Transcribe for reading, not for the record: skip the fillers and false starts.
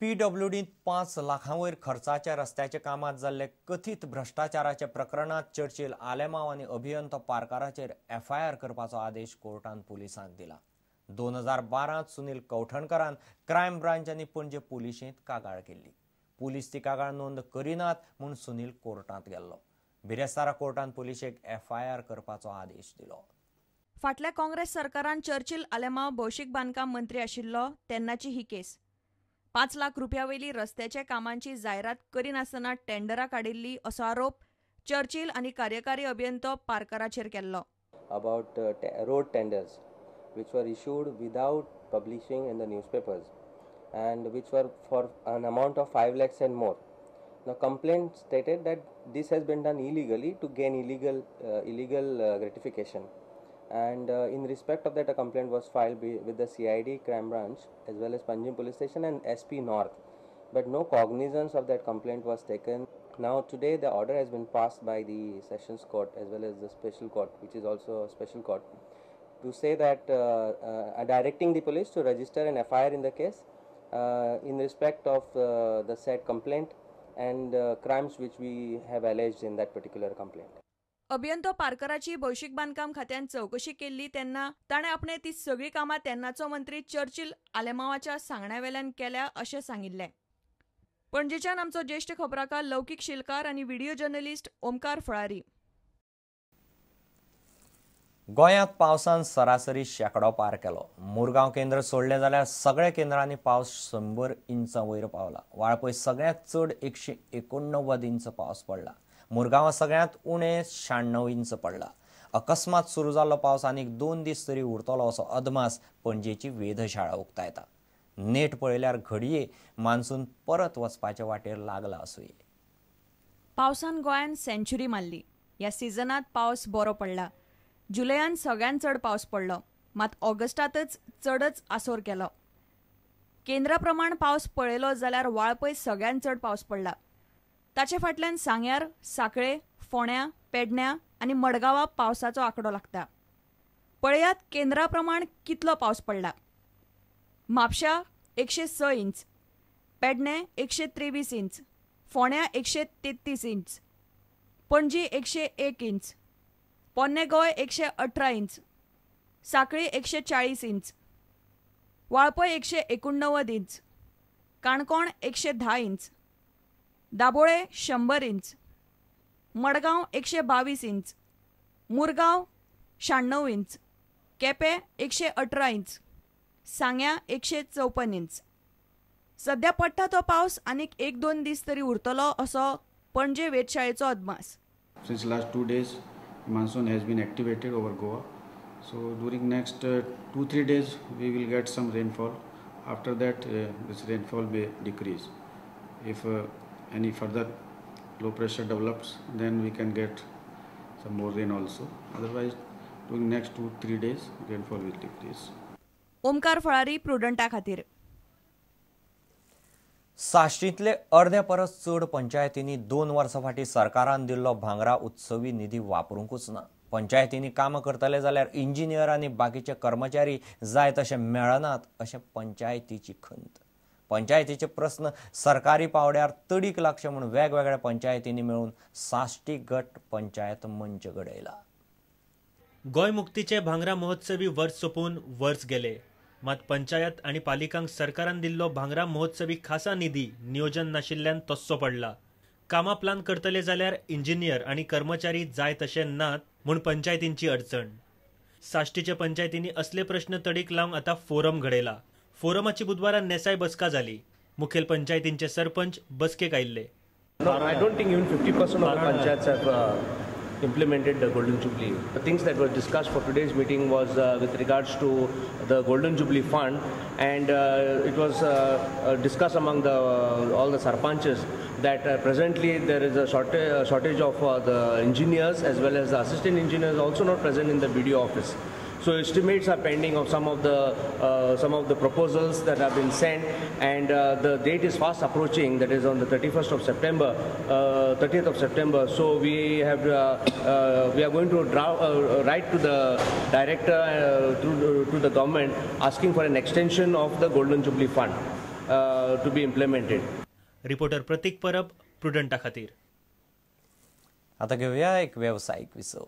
पीडब्ल्यूडींत 5 लाखां वयर खर्चाच्या रस्त्याच्या कामांत जाल्ले कथीत भ्रश्टाचाराच्या प्रकरणांत चर्चिल आलेमांव आनी अभियंतो पारकाराचेर एफआयआर करपाचो आदेश कोर्टान पुलिसांक दिला. 2012 सुनील कवठणकरान क्रायम ब्रांच आनी पणजे पुलिशेंत कागाळ केल्ली. पुलीस ती कागाळ नोंद करिनात म्हूण सुनील कोर्टांत गेल्लो. बिरेस्तारा कोर्टान पुलिशेक एफआयआर करपाचो आदेश दिलो. फाटल्या काँग्रेस सरकारान चर्चिल आलेमांव भौशीक बांदकाम मंत्री आशिल्लो तेन्नाची ही केस. 5 लाख रुपया वयली रस्त्याच्या कामांची जायरात करिनासतना टेंडरां काडिल्ली असो आरोप चर्चिल आनी कार्यकारी अभियंतो पारकराचेर केल्लो. About road tenders which were issued without publishing in the newspapers and which were for an amount of 5 lakhs and more. The complaint stated that this has been done illegally to gain illegal gratification, and in respect of that a complaint was filed with the CID crime branch as well as Panjim police station and SP North, but no cognizance of that complaint was taken. Now today the order has been passed by the Sessions Court as well as the Special Court, which is also a special court, to say that directing the police to register an FIR in the case in respect of the said complaint and crimes which we have alleged in that particular complaint. अभियंतो पारकराची भौशीक बांदकाम खात्यान चवकशी केल्ली तेन्ना ताणें आपणे ती सगळीं कामां तेन्नाचो मंत्री चर्चिल आलेमांवाच्या सांगण्या वेल्यान केल्या अशें सांगिल्लें. पणजेच्यान आमचो ज्येश्ठ खबराकार लौकीक शिलकार आनी व्हिडिओ जर्नलिस्ट ओमकार फळारी. गोंयांत पावसान सरासरी शेंकडो पार केलो. मुरगांव केंद्र सोडलें जाल्यार सगळ्या केंद्रांनी पावस 100 इंचां वयर पावला. वाळपय सगळ्यांत चड 189 इंच पावस पडला. मुरगांवां सगळ्यांत उणें 96 इंच पडला. अकस्मात सुरू जाल्लो पावस आनीक 2 दीस तरी उरतलो असो अदमास पणजेची वेधशाळा उक्तायता. नेट पळयल्यार घडये मान्सून परत वचपाचे वाटेर लागला आसुये. पावसान गोंयान सेंच्युरी मारली. ह्या सिजनांत पावस बरो पडला. जुलयान सगळ्यांत चड पावस पडलो, मात ऑगस्टांतच चडच आसोर केलो. केंद्रा प्रमाण पावस पळयलो जाल्यार वाळपय सगळ्यांत चड पावस पडला. ताचे फाटल्यान सांग्यार, साखळे, फोंड्या, पेडण्या आनी मडगांवा पावसाचो आंकडो लागता. पळयात केंद्रा प्रमाण कितलो पावस पडला. म्हापशा 106 इंच, पेडणे 123 इंच, फोंड्या 133 इंच, पणजी 101 इंच, पोन्ने गोंय 118 inch, Sanquelim 140 inch, Valpoi 189 inch, Canacona 110 inch, Dabolim 100 inch, Margao 122 inch, Mormugao 96 inch, Quepem 118 inch, सांग्या 154 इंच. सध्या पडटा तो पावस आनीक 1-2 दीस तरी उरतलो असो पणजे वेधशाळेचो अदमास. Since last 2 days monsoon has been activated over Goa. So during next 2-3 days we will get some rainfall. After that this rainfall may decrease. If any further low pressure develops, then we can get some more rain also. Otherwise during next 2-3 days rainfall will decrease. Omkar Falari, प्रुडंटा खातीर. साश्टींतले अर्द्या परस चड पंचायतींनी 2 वर्सां फाटीं सरकारान दिल्लो भांगरा उत्सवी निधी वापरूंकूच ना. पंचायतींनी कामां करतले जाल्यार इंजिनियर आनी बाकीचे कर्मचारी जाय तशे मेळनात अशें पंचायतीची खंत. पंचायतीचे प्रस्न सरकारी पावड्यार तडीक लागचे म्हूण वेगवेगळ्या पंचायतींनी मेळून साश्टी गट पंचायत मंच घडयला. गोंय मुक्तीचे भांगरा महोत्सवी वर्स सोंपून वर्स गेले, मात पंचायत आनी पालिकांक सरकारान दिल्लो भांगरा महोत्सवी खासा निधी नियोजन नाशिल्ल्यान तस्सो पडला. कामां प्लान करतले जाल्यार इंजिनियर आनी कर्मचारी जाय तशे नात म्हूण पंचायतींची अडचण. साश्टीच्या पंचायतींनी असले प्रश्न तडीक लावंक आतां फोरम घडयला. फोरमाची बुधवारा नेसाय बसका जाली. मुखेल पंचायतींचे सरपंच बसकेक आयिल्ले. I don't think even 50% of the panchayats have implemented the Golden Jubilee. The things that were discussed for today's meeting was with regards to the Golden Jubilee Fund, and it was discussed among the all the sarpanches that presently there is a shortage of the engineers as well as the assistant engineers also not present in the BDO office. So estimates are pending of some of the proposals that have been sent, and the date is fast approaching, that is on the 31st of September, 30th of September. So we have we are going to write to the director to the government asking for an extension of the Golden Jubilee Fund. to be implemented. Reporter Pratik Parab, प्रुडंटा खातीर. आता घेऊया एक व्यावसायिक विसव.